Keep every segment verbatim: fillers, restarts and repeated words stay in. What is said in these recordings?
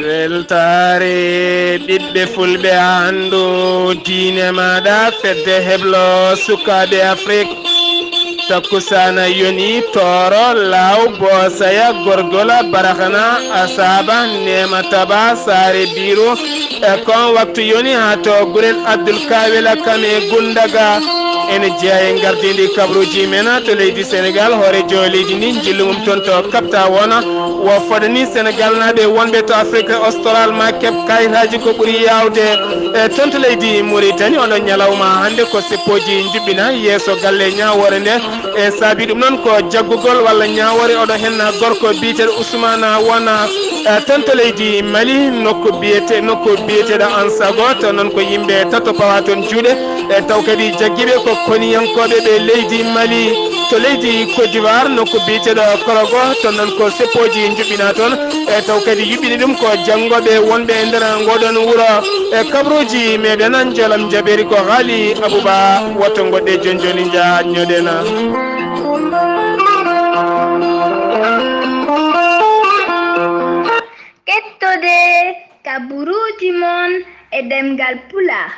Weltaare ɓiɓɓe fulɓe, anndu diine maaɗa, fedde heblo sukaaɓe Afrik. Takkusaana yoni, tooro, laaw, boosaya, gorgola, barahana, asaaba, neema taba, saare biiru. E kon waktu yoni haa to gurel Abdul Kawela kam e Gundaga. Ene jeyaa e ngardiindi kabaruuji men to leydi Senegal, hooreejo leydi ndi, njillu mum toon to Kapta wona. Wo fodani Senegal naaɓe wonɓe to Afrique Austral ma keɓ kayitaaji ko ɓuri yaawde. E toon to leydi Mauritanie, oɗo ñalawma hannde ko seppooji njuɓɓina yeeso galle ñaawoore nde. E saabi ɗum noon ko jaggugol walla ñaawoore oɗo henna gorko biyeteeɗo Ousmane Wana. E toon to leydi Mali, nokku biyete-, nokku biyeteeɗo Ansago, to noon ko yimɓe tato pawa toon juuɗe. E taw kadi jaggiiɓe ko koniyankooɓe ɓe leydi Mali. To leydi Côte d'Ivoire, nokku biyeteeɗo Korogo, to noon ko seppooji njuɓɓina toon. E taw kadi yuɓɓini ɗum ko janngooɓe wonɓe e nder ngoɗon wuro. E kabaruuji meɗen, njoolam jabeeri ko Haali Abuba, woto ngoɗɗe jooni jooni njaha ñoɗena. Kettode kabaruuji mon e ɗemngal Pulaar,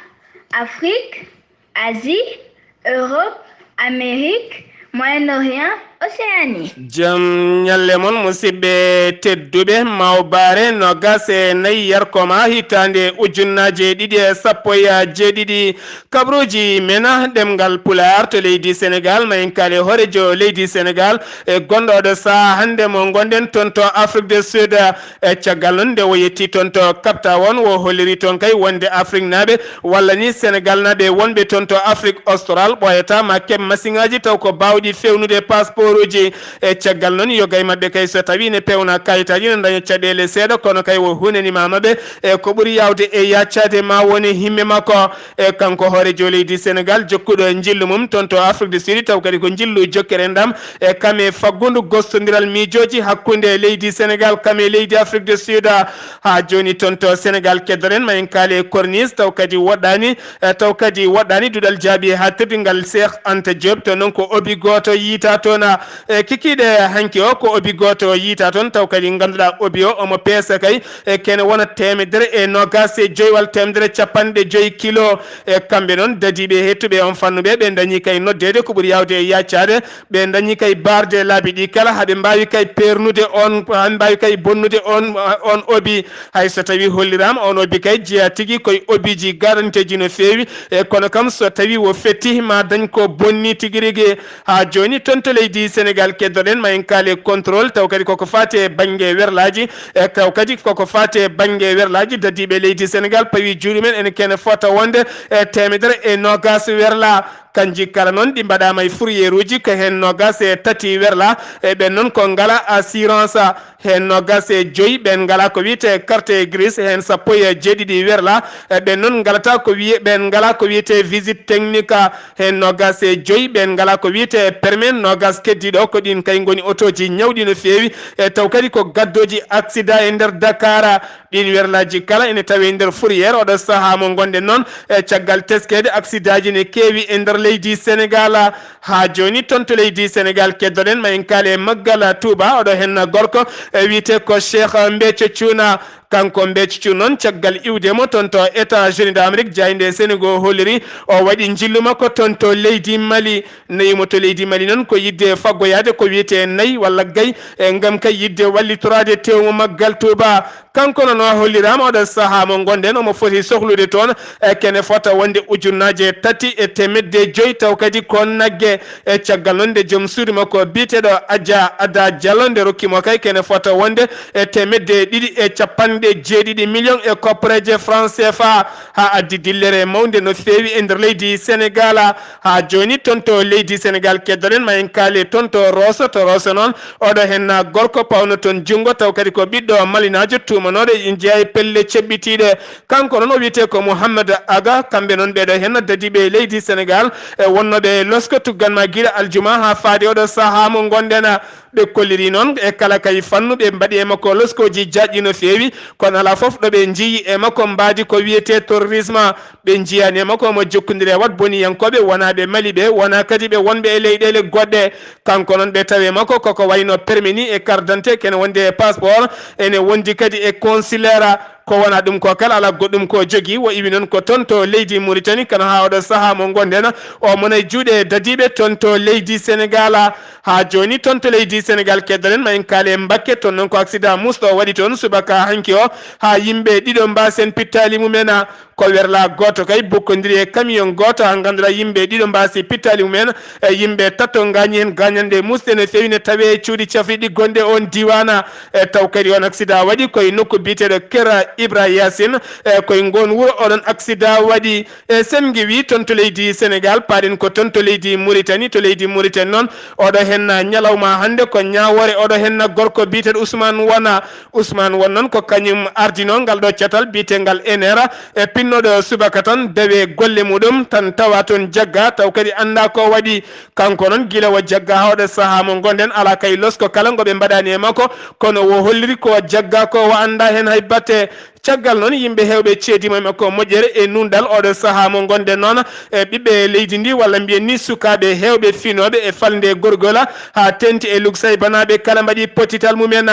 Afrique, Asie, Europe, Amérique, Moyen-Orient, Océanie. Jam ñalle mon, musidɓe tedduɓe, mawbaare noogas e nayi yarkoma hitaande ujunnaaje ɗiɗi e sappo e jeeɗiɗi. Kabaruuji men ɗemngal Pulaar to leydi Senegal, ma en kaale hooreejo leydi Senegal e gonɗo oɗo sahaa hannde mo ngonɗen toon to Afrique du Sud. E caggal noon nde o yetti toon to Kapta won, o holliri toon kay wonde Afriknaaɓe walla ni Senegalnaaɓe wonɓe toon to Afrique Austral ɓooyataa ma keɓ masiŋaaji taw ko baawɗi feewnude pasporuuji. E caggal noon yoga e maɓɓe kay so tawii ne peewna kayitaaji ne ndaña caɗeele seeɗa, kono kay o hunanimaama ɓe e ko ɓuri yaawde e yaccaade ma woni himme makko. E kanko hooreejo leydi Senegal jokkuɗo njillu mum toon to Afrique du Sud, taw kadi ko njillu jokkere enɗam e kam e faggundu gostondiral miijooji hakkunde leydi Senegal kam e leydi Afrique du Sud. Haa jooni toon to Senegal keddoɗen ma en kaale corniche, taw kadi woɗɗaani, e taw kadi woɗɗaani duɗal jaaɓi haaɗtirde ngal Cheikh Anta Diop, to noon ko obi gooto yiytaa toon. E kikiiɗe hanki o ko obi gooto yiytaa toon, taw kadi ngannduɗaa obi o omo peesa kay e kene wona teemedere e noogas e joyi walla teemedere capanɗe joyi kilo. E kamɓe noon dadiiɓe heɗtuɓe on fannu ɓe, ɓe dañi kay noddeede ko ɓuri yaawde e yaccaade, ɓe dañi kay baarde laabi ɗi kala, haɓe mbaawi kay peernude on, haɓe mbaawi kay bonnude on, on obi. Hay so tawii holliraama on obi kay jeyaa tigi koye obiiji garanteeji no feewi, e kono kam so tawii wo fetti ma dañ ko bonni tigi rigi. Haa jooni toon to leydi Senegal keddoɗen ma en kaale contrôle, taw kadi koko faati e bannge werlaaji, e taw kadi koko faati e bannge werlaaji dadiiɓe leydi Senegal pawi juuɗe men ene kene fota wonde e teemedere e noogas werla. Kanji kala noon ɗi mbaɗaama e fourrière uji ko heen noogas e tati werla, e ɓen noon ko ngala assurance. Heen noogas e joyi ɓeen ngalaa ko wiyetee carte grise, heen sappo e jeeɗiɗi werlaa, e ɓeen noon ngalata ko wiye-, ɓeen ngalaa ko wiyetee visite technique, heen noogas e joyi ɓeen ngalaa ko wiyetee permis, noogas keddiiɗo ko ɗiin kay ngoni otooji ñawɗi no feewi, e taw kadi ko gaddooji accident e nder Dakar. Ɗiin werlaaji kala ene tawee e nder fourrière oɗo sahaa mo ngonɗen noon, e caggal teskeede accident ji ne keewi e nder leydi Senegal. Haa jooni toon to leydi Senegal keddoɗen ma en kaale e Maggal Touba, oɗo heen gorko e wiyetee ko Cheikh Mbeethio Thiouna. Kanko Mbeethio Thiouna noon caggal iwde mo toon to États-Unis d'Amérique, jaaynde Senegal holliri o waɗi njillu makko toon to leydi Mali. Nayi mo to leydi Mali noon ko yiɗde faggoyaade ko wiyetee nayi walla gay, e ngam kay yiɗde wallitoraade tew mo Maggal Touba. Kanko noon o holliraama oɗo sahaa mo ngonɗen omo foti sohlude toon e kene fota wonde ujunnaaje tati e teemedde joyi, taw kadi ko nagge. E caggal noon nde joom suudu makko biyeteeɗo Adja Ada Diallo nde rokki mo kay kene fota wonde e teemedde ɗiɗi e capanɗe jeeɗiɗi million e koppareeje franc C F A, haa addi dillere mawnde no feewi e nder leydi Senegal. Haa jooni toon to leydi Senegal keddoɗen ma en kaale toon to Rosso, to Rosso noon oɗo heen gorko pawno toon junngo, taw kadi ko ɓiɗɗo malinaajo tuumanooɗo ina jeyaa e pelle ceɓɓitiiɗe. Kanko noon o wiyetee ko Mouhammad Aga. Kamɓe noon ɓeeɗo heen dadiiɓe e leydi Senegal e wonnooɓe e losko tuggan ma gila aljuma haa faade oɗo sahaa mo ngonɗen. Ɓe kolliri noon e kala kay fannu ɓe mbaɗi e makko loskooji jaajɗi no feewi. Kono alaa fof ɗo ɓe njiyi e makko mbaadi ko wiyetee terrorisme, ɓe njiyaani e makko omo jokkondiri e wat boniyankooɓe wonaaɓe Mali ɓe, wonaa kadi ɓe wonɓe e leyɗeele goɗɗe. Kanko noon ɓe tawi e makko koko wayno permis ni e carte d'identité, kene wonde e passeport, ene wondi kadi e consulaire. Ko wonaa ɗum ko kala alaa goɗɗum ko jogii, o iwi noon ko toon to leydi Mauritanie, kono haa oɗo sahaa mo ngonɗen, o mona e juuɗe dadiiɓe toon to leydi Senegal. Haa jooni toon to leydi Senegal keddoɗen, ma en kaale e Mbakke, toon noon ko accident musɗo waɗi toon subaka hanki o, haa yimɓe ɗiɗo mbaasi heen pittaali mumen. Ko werlaa gooto kay bukkondiri e camion gooto, haa ngannduɗaa yimɓe ɗiɗo mbaasi pittaali mumen, e yimɓe tato ngaañi heen gaañanɗe musɗe no feewi, ne tawee e cuuɗi cafriɗi gonɗe oon diiwaan. E taw kadi oon accident waɗi koye nokku biyeteeɗo Kera Ibra Yaasin, e koye ngoon wuro oɗon accident waɗi. E sen ngiwi toon to leydi Senegal, paaɗen ko toon to leydi Mauritanie. To leydi Mauritanie noon, oɗo heen ñalawma hannde ko ñaawoore, oɗo heen gorko biyeteeɗo Ousmane Wan. Ousmane Wan noon ko kañum ardinoo ngal ɗo catal biyeteengal Enera, e pinnooɗo subaka tan dawe golle muɗum tan tawa toon jagga, taw kadi anndaa ko waɗi. Kanko noon gila o jagga haa oɗo sahaa mo ngonɗen alaa kay losko kala ngo ɓe mbaɗaani e makko, kono o holliri ko jagga ko o anndaa heen hay batte. Caggal noon, yimɓe heewɓe ceediima e makko moƴƴere e nunɗal oɗo sahaa mo ngonɗen noon, e ɓiɓɓe leydi ndi, walla mbiyen ni sukaaɓe heewɓe finooɓe e falnde gorgola, haa teeŋti e Luksaybanaaɓe kala mbaɗi pottital mumen.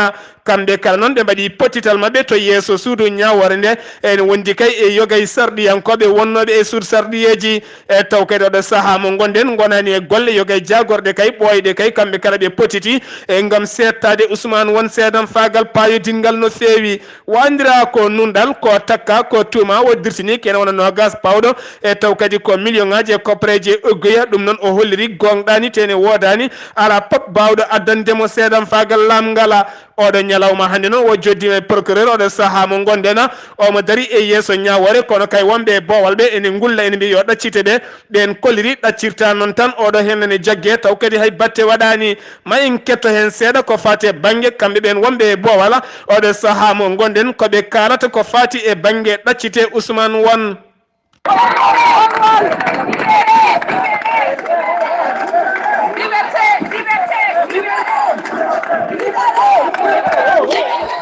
Kamɓe kala noon ɓe mbaɗi pottital maɓɓe to yeeso suudu ñaawoore nde, ene wondi kay e yogay sarɗiyankooɓe wonnooɓe e suudu sarɗiyeeji. E taw kadi oɗo sahaa mo ngonɗen ngonaani e golle, yogay jaagorɗe kay ɓooyɗe kay, kamɓe kala ɓe pottiti, e ngam seettaade Ousmane Wan seedamfaagal paayodinngal no feewi. Waandiraa ko nunɗal, ko takka, ko tuuma, o dirtini kene wona noogaas pawɗo. E taw kadi ko million ŋaaji e koppareeji e eggoya, ɗum noon o holliri gooŋɗaani, te ne woodaani, alaa pop baawɗo addande mo seedamfaagal laamngal. Oɗo ñalawma hannde noon o joddiima e procureur oɗo sahaa mo ngonɗen, omo darii e yeeso ñaawoore, kono kay wonɓe e boowal ɓe ene ngulla, ene mbiya yo ɗaccite ɓe. Ɓeen kolliri ɗaccirta noon tan, oɗo heen ne jagge, taw kadi hay batte waɗaani. Ma en ketto heen seeɗa ko faati e bannge kamɓe ɓeen wonɓe e boowal, oɗo sahaa mo ngonɗen, ko ɓe kaalata ko faati e bannge ɗaccite Ousmane Wan.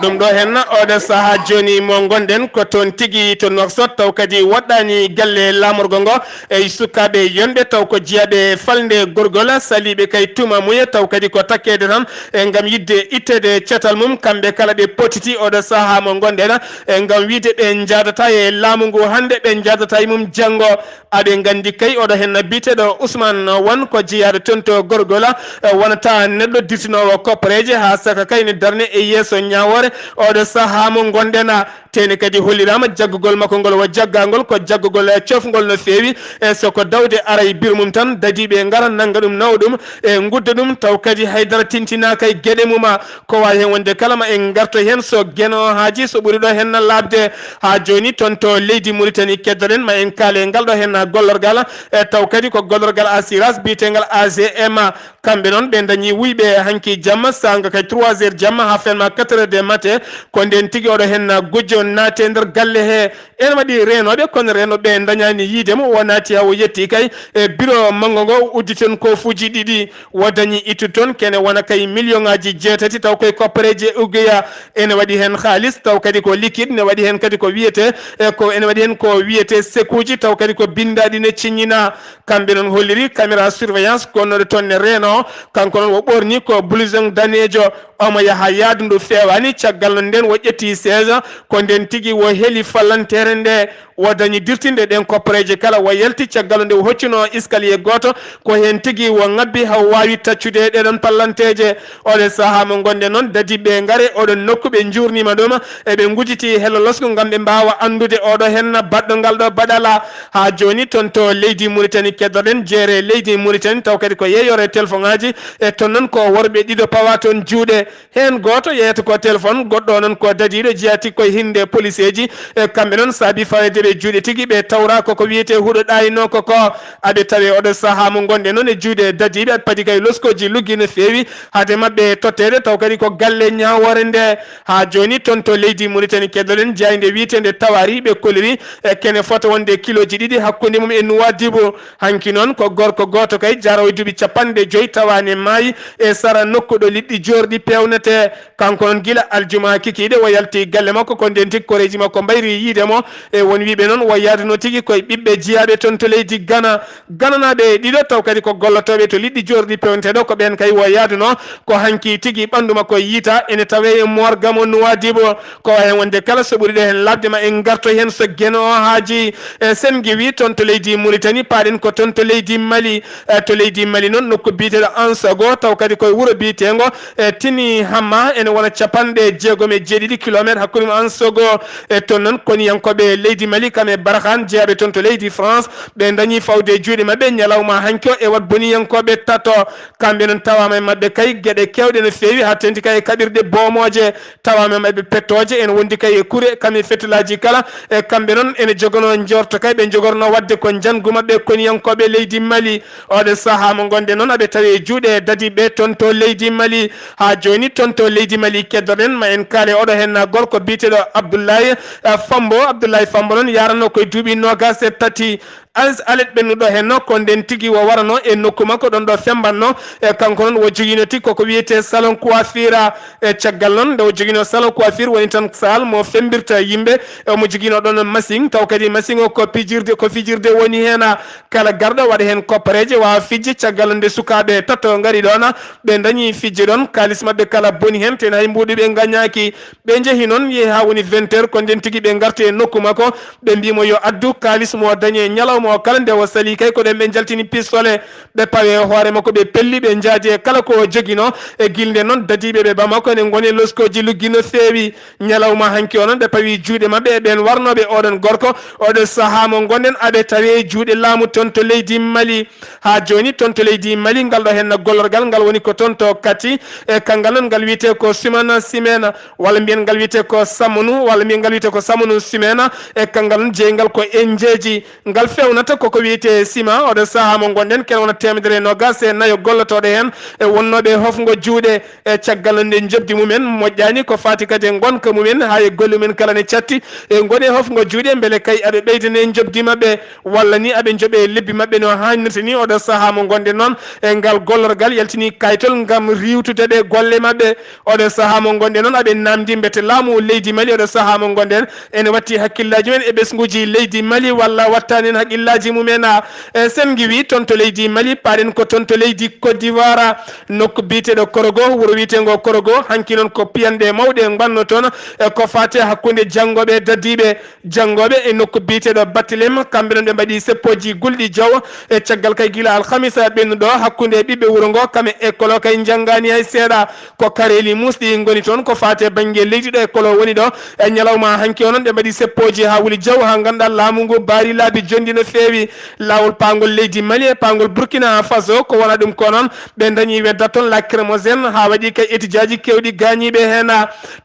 Ɗum ɗo heen, oɗo sahaa jooni mo ngonɗen ko toon tigi to Nouakchott, taw kadi woɗɗaani galle laamorgo ngo. E sukaaɓe yonɓe taw ko jiyaaɓe falnde gorgol, saliiɓe kay tuuma muye, taw kadi ko takkeede tan e ngam yiɗde itteede catal mum. Kamɓe kala ɓe potiti oɗo sahaa mo ngonɗen e ngam wiyde ɓe njaadataa e laamu ngu hannde, ɓe njaadataa e mum janngo. Aɓe nganndi kay oɗo heen biyeteeɗo Ousmane Wan ko jiyaaɗo toon to gorgol, e wonata neɗɗo dirtinoowo koppareeje haa saka kay ne darne e yeeso ñaawoore oɗo sahaa mo ngonɗen. Teene kadi holliraama jaggugol makko ngol, wa jaggangol ko jaggugol cofngol no feewi. E so ko dawde ara e biro mum tan, dadiiɓe ngara nannga ɗum, nawa ɗum, e ngudda ɗum, taw kadi haydara tintinaaka e geɗe mum. Ko waawi heen wonde kala, ma en ngarto heen so Geno haaji, so ɓuri ɗo heen na laaɓde. Haa jooni toon to leydi Mauritanie keddoɗen, ma en kaale ngal ɗo heen gollorgal, e taw kadi ko gollorgal assurance biyeteengal A G M. Kamɓe noon ɓe dañi wuyɓe hanki jamma, saanga kay trois heures jamma haa fen ma quatre heures de matin. Ko ndeen tigi oɗo heen gujjo naati e nder galle he. Ene waɗi reenooɓe, kono reenooɓe ɓe dañaani yiide mo. O naati haa o yetti kay e biro manngo ngo, uddi toon koofuuji ɗiɗi. O dañi ittude toon kene wona kay million ŋaaji jeetati, taw koye koppareeji e ugeya. Ene waɗi heen haalis, taw kadi ko liquide, ne waɗi heen kadi ko wiyetee, e ko ene waɗi heen ko wiyetee sekuuji, taw kadi ko binndaaɗi ne ciññinaa. Kamɓe noon holliri caméra surveillance gonnooɗo toon ne reeno. Kanko noon o ɓoorni ko blouson daneejo. Omo yaha yaadu ndu feewaani. Caggal noon ndeen o ƴetti chaise. Ko ndeen tigi o heli fallanteere nde. O dañi dirtinde ɗeen koppareeje kala. O yalti caggal nde o hoccuno escalier gooto. Ko heen tigi o ŋabbi haa o waawi taccude ɗeeɗoon pallanteeje. Oɗo sahaa mo ngonɗen noon, dadiiɓe ngare oɗon nokku, ɓe njuurniima ɗum. Eɓe ngujiti hello losgo ngam ɓe mbaawa anndude oɗo heen baɗɗo ngal ɗo baɗala. Haa jooni toon to leydi Mauritanie keddoɗen jeere leydi Mauritanie, taw kadi ko yeeyoore telefoŋaaji. E toon noon ko worɓe ɗiɗo pawa toon juuɗe. Heen gooto yeeyata ko téléphone, goɗɗo o noon ko dadiiɗo jeyaa koye hinnde poliseeji. E kamɓe noon saabi faweede ɓe juuɗe tigi, ɓe tawra koko wiyetee huɗo ɗaayinoo ko ko. Aɓe tawi oɗo sahaa mo ngonɗen noon e juuɗe dadiiɓe, aɓe padi kay loskooji luggi no feewi. Hade maɓɓe totteede, taw kadi ko galle ñaawoore nde. Haa jooni toon to leydi Mauritanie keddoɗen jaaynde wiyeteende Tawari, ɓe koliri e kene fota wonde kilooji ɗiɗi hakkunde mum e Nuwaadibu. Hanki noon ko gorko gooto kay jaroowo duuɓi capanɗe joy tawaani maayi e sara nokku ɗo liɗɗi joorɗi peewnetee. Kanko noon gila Juma kikiiɗe o yalti galle makko, ko nden tigi koreeji makko mbayri yiide mo. E won wiiɓe noon o yaaduno tigi koye ɓiɓɓe jiyaaɓe toon to leydi Gana. Gananaaɓe ɗiɗo taw kadi ko gollotooɓe to liɗɗi joorɗi pewnteɗo, ko ɓeen kay o yaaduno. Ko hanki tigi ɓanndu makko yiita, ene tawee e Moorgamo Nuwaadibo. Ko wayi heen wonde kala so ɓuri ɗo heen laaɓde ma en ngarto heen so Geno o haaji. E Sen Ngiwi toon to leydi Muritani, paaɗen ko toon to leydi Mali. E to leydi Mali noon nokku biyeteeɗo Ansago, taw kadi koye wuro biyeteengo e Tini Hamma, ene wona capanɗe jeegom e jeeɗiɗi kilomeetre hakkunde mo Ansago. E toon noon koniyankooɓe leydi Mali kam e Barkhane jeyaaɓe toon to leydi France, ɓe dañi fawde e juuɗe maɓɓe ñalawma hanki o e wat boniyankooɓe tato. Kamɓe noon tawaama e maɓɓe kay geɗe keewɗe no feewi, haa teeŋti kay e kaɓirɗe boomooje. Tawaama e maɓɓe pettooje ene wondi kay e kure kam e fettulaaji kala. E kamɓe noon ene jogonoo njoorto kay ɓe njogornoo waɗde ko njanngu maɓɓe koniyankooɓe leydi Mali. Oɗo sahaa mo ngonɗen noon aɓe tawi e juuɗe dadiiɓe toon to leydi Mali. Haa jooni toon to leydi Mali keddoɗen ma en kaale oɗo heen gorko biyeteeɗo Abdoulaye, eh, Fambo. Abdoulaye Fambo noon yaranno koye duuɓi noogaas e tati. Alet ɓennuɗo heen ko nden tigi o warano e nokku makko ɗon ɗo fembanno. E kanko noon o jogiino tigi koko wiyetee salon coiffure. E caggal noon nde o jogiino salon coiffure woni tan saal mo fembirta yimɓe. E omo jogiino ɗon machine, taw kadi machine o ko pijirde, ko fijirde woni heen. Kala garɗo waɗa heen koppareeje waawa fijde. Caggal nde sukaaɓe tato ngari ɗon, ɓe dañi fijde ɗon, kaalis maɓɓe kala boni heen, te hay mbuuɗu ɓe ngañaaki. Ɓe njehi noon, yehi haa woni vingt heures, ko nden tigi ɓe ngarti e nokku makko, ɓe mbii mo yo addu kaalis mo o dañi e ñalawma o kala. Nde o salii kay, ko ɗon ɓe njaltini pistolet, ɓe pawi e hoore makko, ɓe pelli, ɓe njaadi e kala ko o joginoo. E gilnde noon, dadiiɓe ɓe Bamako ene ngoni e loskooji luggi no feewi. Ñalawma hanki o noon, ɓe pawi juuɗe maɓɓe e ɓeen warnooɓe oɗon gorko. Oɗo sahaa mo ngonɗen, aɓe tawi e juuɗe laamu toon to leydi Mali. Haa jooni toon to leydi Mali, ngal ɗo heen gollorgal, ngal woni ko toon to Kati. E kanngal noon, ngal wiyetee ko Sumana Simena, walla mbiyen ngal wiyetee ko Samunu, walla mbiyen ngal wiyetee ko Samunu Simena. E kanngal noon, jeyngal ko enjeeji. Ngal feewnata koko wiyetee sima. Oɗo sahaa mo ngonɗen, kene wona teemedere e noogaas e nayo gollotooɗo heen e wonnooɓe hofngo juuɗe. E caggal nde njoɓdi mumen moƴƴaani, ko faati kadi e ngonka mumen, haa e golle mumen kala ne catti, e ngoni e hofngo juuɗe, mbele kay aɓe ɓeydane njoɓdi maɓɓe, walla ni aɓe njoɓe lebbi maɓɓe no haanirta ni. Oɗo sahaa mo ngonɗen noon, e ngal gollorgal yaltini kaytol ngam riiwtude ɗe golle maɓɓe. Oɗo sahaa mo ngonɗen noon, aɓe naamndi mbete laamu leydi Mali, oɗo sahaa mo ngonɗen, ene watti hakkillaaji mumen e ɓesnguuji leydi Mali, walla wattaani heen hakkillaaji mumen. A, e Sen Ngiwi toon to leydi Mali, paaɗen ko toon to leydi Côte d'Ivoire. Nokku biyeteeɗo Korogo, wuro wiyeteengo Korogo, hanki noon ko piyanɗe mawɗe mbanno toon, e ko faati hakkunde janngooɓe e dadiiɓe. Janngooɓe e nokku biyeteeɗo Batilem, kamɓe noon ɓe mbaɗi seppooji gulɗi jaw, e caggal kay gila alhamisa ɓennuɗo hakkunde ɓiɓɓe wuro ngo, kam e école o kay njanngaani hay seeɗa. Ko kareeli muusɗi ngoni toon ko faati e bannge leydi ɗo école o woni ɗo. E ñalawma hanki o noon ɓe mbaɗi seppooji haa wuli jaw, haa ngannduɗaa laamu ngu baari laabi jonɗi no feewi. Laawol paangol leydi Mali e paangol Burkina Faso, ko wona ɗum ko noon, ɓe dañi weddat toon lacrymogène, haa waɗi kay etijaaji keewɗi gaañiiɓe heen.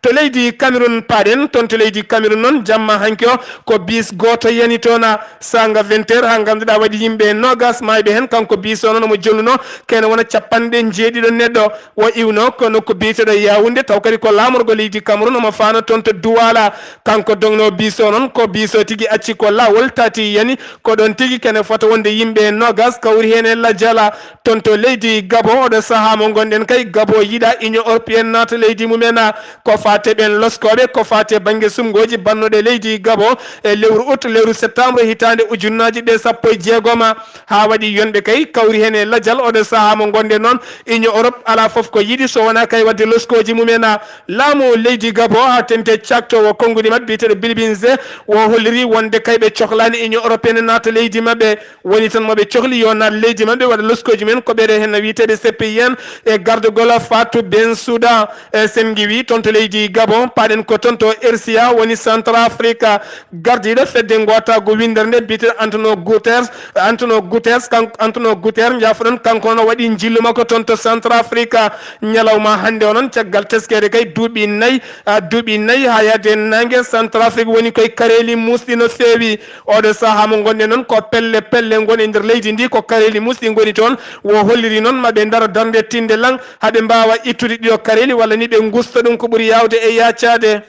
To leydi Cameroun paaɗen, toon to leydi Cameroun noon, jamma hanki o, ko biis gooto yani toon, saanga vingt heures, haa ngannduɗaa waɗi yimɓe noogaas maayɓe heen. Kanko biis o noon omo jolnuno, kene wona capanɗe njeeɗiɗo neɗɗo. O iwno ko nokku biyeteeɗo Yaoundé, taw kadi ko laamorgo leydi Cameroun, omo faana toon to Douala. Kanko dognoowo biis o noon, ko biis o tigi acci ko laawol, tati yani, ko ɗoon tigi kene fota wonde yimɓe noogaas kawri heen e lajal. Toon to leydi Gabon, oɗo sahaa mo ngonɗen kay, Gabon yiɗaa Union Européenne naata leydi mumen. Ko faati e ɓeen loskooɓe, ko faati e bannge suɓngooji bannoɗe leydi Gabon e lewru août, lewru septembre hitaande ujunnaaji ɗiɗi e sappo e jeegom. Haa waɗi yonɓe kay kawri heen e lajal. Oɗo sahaa mo ngonɗen noon, Union Europe alaa fof ko yiɗi so wonaa kay waɗde loskooji mumen. Laamu leydi Gabon haa teeŋti e caaktoowo konnguɗi maɓɓe biyeteeɗo Bilibinze, o holliri wonde kay ɓe cohlaani Union Européenne naata leydi maɓɓe. Woni tan mo ɓe cohli yo naat leydi maɓɓe waɗa loskooji mumen, ko ɓeɗe heen wiyeteeɓe C P I en e gardagol Fatou Bensouda. E Sen Ngiwi toon to leydi Gabon, paaɗen ko toon to R C A, woni Centrafrique. Gardiiɗo fedde ngootaagu winndere nde biyeteeɗo Antonio Guterres, Antonio Guterres, kan-, Antonio Guterres, njaafoɗon, kanko noon o waɗi njillu makko toon to Centrafrique. Ñalawma hannde o noon, caggal teskeede kay duuɓi nayi, a, duuɓi nayi haa yahde e naange, Centrafrique woni koye kareeli muusɗi no feewi. Oɗo sahaa mo ngonɗen noon, ko pelle pelle ngoni e nder leydi ndi, ko kareeli muusɗi ngoni toon. O holliri noon ma ɓe ndaro darnde tinnde laŋ, haa ɓe mbaawa ittude ɗiɗo kareeli, walla ni ɓe ngusta ɗum ko ɓuri yaawde e yaacaade.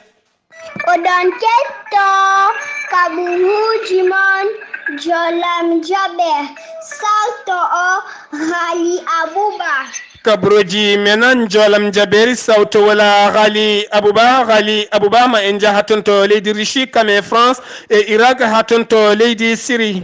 Oɗon keɗtoo kaɓuuji mon Jolam Joɓe, salto o Ghali Abouba. Kabruji men, njoolam jabeeri, sawto wala Ghali Abouba, Ghali Abouba, ma en njaha toon to leydi Russie, kam e France e Irak, haa toon to leydi Syrie.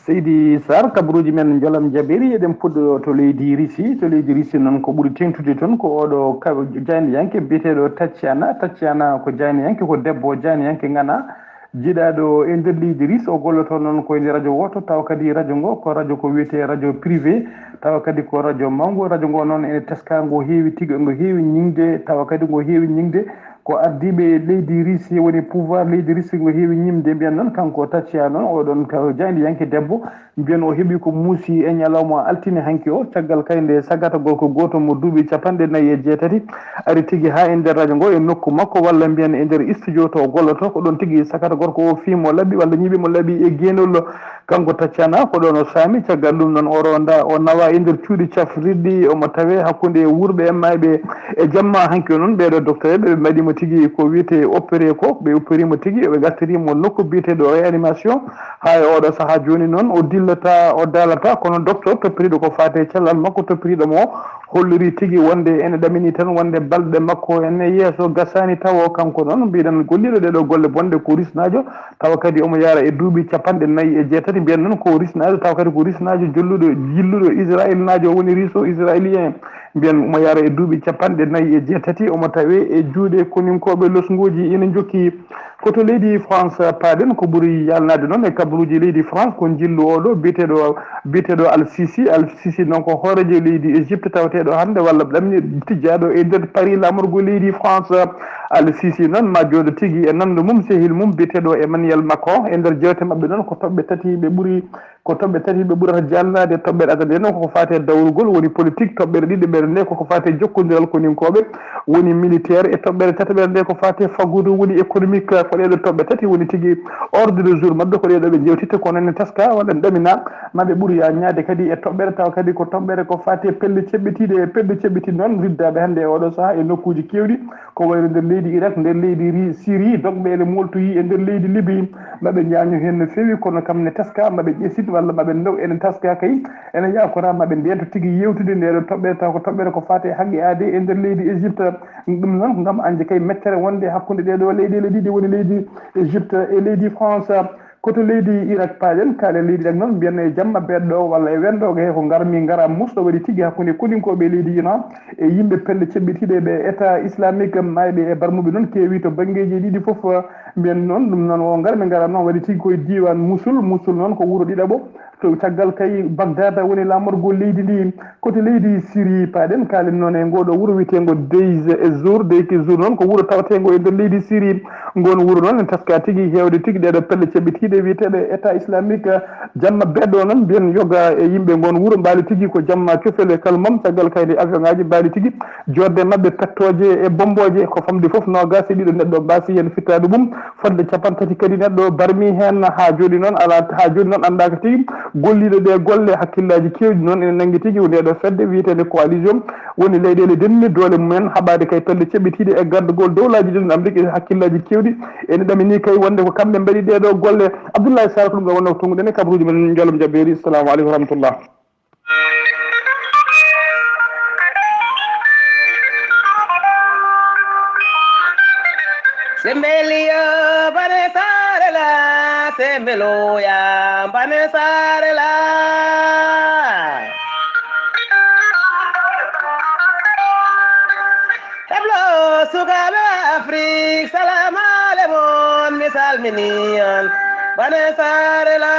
Seydi Sarr, kabruji men, njoolam jabeeri, eɗen puɗɗo to leydi Russie. To leydi Russie noon, ko ɓuri teeŋtude toon ko oɗo ka-, jaayndiyanke biyeteeɗo Tatiana. Tatiana ko jaayndiyanke, ko debbo jaayndiyanke ŋana, jiiɗaaɗo e nder leydi Russie. O golloto noon ko e nder radio wooto, tawa kadi radio ngo ko radio ko wiyetee radio privé, tawa kadi ko radio mawngo. Radio ngo noon ene teskaa, ngo heewi tigi, ngo heewi ñiŋde, tawa kadi ngo heewi ñiŋde. Ko ardiiɓe leydi Russie, woni pouvoir leydi Russie, ngo heewi ñiŋde, mbiyan noon. Kanko Tachiya noon, oɗon ka jaayndiyanke debbo, mbiyan o heɓi ko muusi e ñalawma altine hanki o, caggal kay nde sagata gorko gooto mo duuɓi capanɗe nayi e jeetati ari tigi haa e nder radio ngo, e nokku makko, walla mbiyan e nder studio to o golloto. Ko ɗoon tigi sagata gorko o fii mo laɓi, walla ñiiɓi mo laɓi e geenol. Kanko Tachiya, ko ɗoon o saami. Caggal ɗum noon, o ronda, o nawa e nder cuuɗi cafrirɗi, omo tawee hakkunde wuurɓe e maayɓe. E jamma hanki o noon, ɓeeɗo docteur ɓe, ɓe mbaɗi mo tigi ko wiyetee opéré ko, ɓe opéri mo tigi, ɓe ngartiri mo nokku biyeteeɗo réanimation. Haa e oɗo sahaa jooni noon, o dillata, o daalata, kono docteur toppitiiɗo ko faati e cellal makko, toppitiiɗo mo, holliri tigi wonde ene ɗamini tan, wonde balɗe makko ene yeeso, gasaani tawo. Kanko noon, mbiɗen, golliiɗo ɗeɗo golle bonɗe ko Rusnaajo, tawa kadi omo yahra e duuɓi capanɗe nayi e jeetati. Mbiyen noon ko Rusnaajo, tawa kadi ko Rusnaajo jolluɗo, jilluɗo Israelnaajo, woni Russo-Israélien. Mbiyen omo yahra e duuɓi capanɗe nayi e jeetati, omo tawee e juuɗe koninkooɓe. Losnguuji ina njokki. Ko to leydi France paaɗen, ko ɓuri yalnaade noon e kabaruuji leydi France, ko njillu oɗo biyeteeɗo, biyeteeɗo Al Sisi. Al Sisi noon ko hooreejo leydi Égypte, tawateeɗo hannde walla ɗamni tijjaaɗo e nder Paris, laamorgo leydi France. Al Sisi noon ma jooɗo tigi e nanndo mum, sehil mum biyeteeɗo Emmanuel Macron. E nder jeewte maɓɓe noon, ko toɓɓe tati ɓe ɓuri, ko toɓɓe tati ɓe ɓurata jaalnaade. Toɓɓere adannde noon koko faati e dawrugol, woni politique. Toɓɓere ɗiɗaɓere nde koko faati e jokkondiral koninkooɓe, woni militaire. E toɓɓere tataɓere nde ko faati e faggudu, woni économique. Ko ɗeɗo toɓɓe tati woni tigi ordre du jour maɓɓe, ko ɗeɗo ɓe njewtitta. Kono ene teska walla ene ɗamina ma ɓe ɓur yalnaade kadi e toɓɓere, tawa kadi ko toɓɓere ko faati e pelle ceɓɓitiiɗe. E pelle ceɓɓitiiɗe noon, riddaaɓe hannde e oɗo sahaa e nokkuuji keewɗi, ko wayno nder leydi Irak, nder leydi Ri-, Syrie, dogɓe ene mooltoyi e nder leydi Libye. Ma ɓe ñaaño heen no feewi, kono kam ne teska, ma ɓe ƴesit walla ma ɓe ndew, ene teska kay. Ene yaakora ma ɓe ndeento tigi yeewtude ndeɗo toɓɓere, taw ko toɓɓere ko faati e haqqe aadee e nder leydi Égypte. Ɗum noon ko ngam añde kay mettere wonde hakkunde ɗeɗo leyɗeele ɗiɗi, woni leydi Égypte e leydi France. Ko to leydi Irak paaɗen, kaalen leydi Irak noon, mbiyen e jamma beeɗo walla e wendoogo he ko ngarmi ngara musɗo waɗi tigi hakkunde koninkooɓe e leydi Iran e yimɓe pelle ceɓɓitiiɗe ɓe État islamique. Maayɓe e barmuɓe noon keewi to banngeeji ɗiɗi fof. Mbiyen noon, ɗum noon o ngarmi ngara noon waɗi tigi koye diiwaan Musul. Musul noon ko wuro ɗiɗaɓo to caggal kay Bagdad woni laamorgo leydi ndi. Ko to leydi Syrie paaɗen, kaalen noon e ngooɗo wuro wiyeteengo Deir ez-Zor. Deir ez-Zor noon ko wuro taweteengo e nder leydi Syrie. Ngoon wuro noon ene teska tigi heewde tigi ɗeɗo pelle ceɓɓitiiɗe wiyeteeɗe État islamique. Jamma beeɗo noon, mbiyen yoga e yimɓe ngoon wuro, mbaali tigi ko jamma cofel e kalmam, caggal kay nde avion ngaji mbaali tigi joɗde maɓɓe pettooje e bommbooje. Ko famɗi fof noogaas e ɗiɗo neɗɗo mbaasi heen fittaade mum, fodde capanɗe tati kadi neɗɗo barmi heen. Haa jooni noon alaa, haa jooni noon anndaaka tigi golliiɗo ɗee golle. Hakkillaaji keewɗi noon ene nanngi tigi ndeeɗo fedde wiyeteende coalition, woni leyɗeele denni doole mumen, haɓaade kay pelle ceɓɓitiiɗe e gardagol dowlaaji ɗin Amrik. E hakkillaaji keewɗi ene ɗamini kay wonde ko kamɓe mbaɗi ɗeeɗo golle. Abdoulaye Sarr, ko ɗum ɗo wonno ko tonguɗen e kabaruuji men. Njolom jabeeri. Assalamu aleykum wa rahmatullah. Sembeliyo bane sarela, sembeloya bane sarela. Heblo sukaaɓe Afrik, salamu aleykum, mi salmini on. Bane sarela.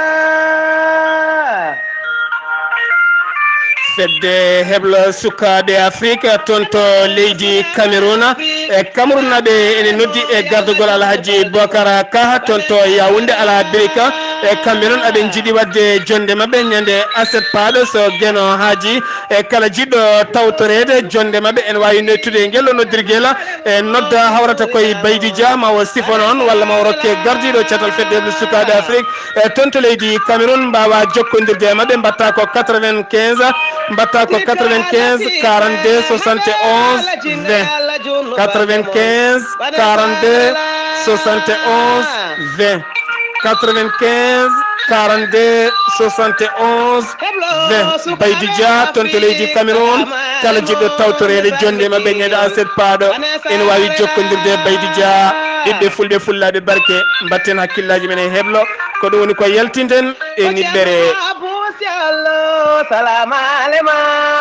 Fedde heblo sukaaɓe Afrik toon to leydi Cameroun. E Cameroun naɓe ene noddi e gardagol Alhaji Bokar Ka toon to Yaoundé Alabirika. E kamɓe noon aɓe njiɗi waɗde jonde maɓɓe ñande aset paaɗo so Geno haaji. E kala jiɗɗo tawtoreede jonde maɓɓe ene waawi noddude e ngel ɗo noddirgel. E nodda hawrata koye Baydi Dia, ma o sifo noon walla ma o rokke gardiiɗo catal fedde heblo sukaaɓe Afrik. E toon to leydi Cameroun, mbaawa jokkondirde e maɓɓe, mbaɗta ko quatre-vingt-quinze, mbaɗta ko quatre-vingt-quinze, quarante-deux, soixante et onze, vingt. Quatre-vingt-quinze, quarante-deux, soixante et onze, vingt. Quatre-vingt-quinze, quarante-deux soixante et onze vingt. Baydi Dia, toon to leydi Cameroun. Kala jiɗɗo tawtoreede jonnde ma ɓeŋeede aset paaɗo, ene waawi jokkondirde e Baydi Dia. Ɓiɓɓe fulɓe, fullaaɓe barke, mbatten hakkillaaji men e heblo. Ko ɗum woni ko yaltinten e niɓɓere. Abu Siallo, salamu alema,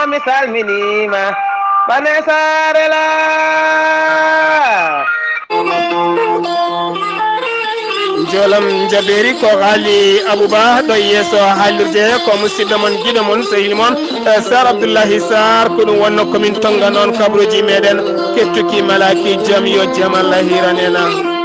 mi salminima. Bane Sarela. Jolam Jaberi ko haali Abouba ɗo yeeso haalirde, ko musidɗo mon, giɗo mon, sehil mon, eh, Sar Abdoullahi Sar. Ko ɗum wonno komin tonga noon kabruji meɗen. Kettuki malaki, jam yo jam Allah hiranena.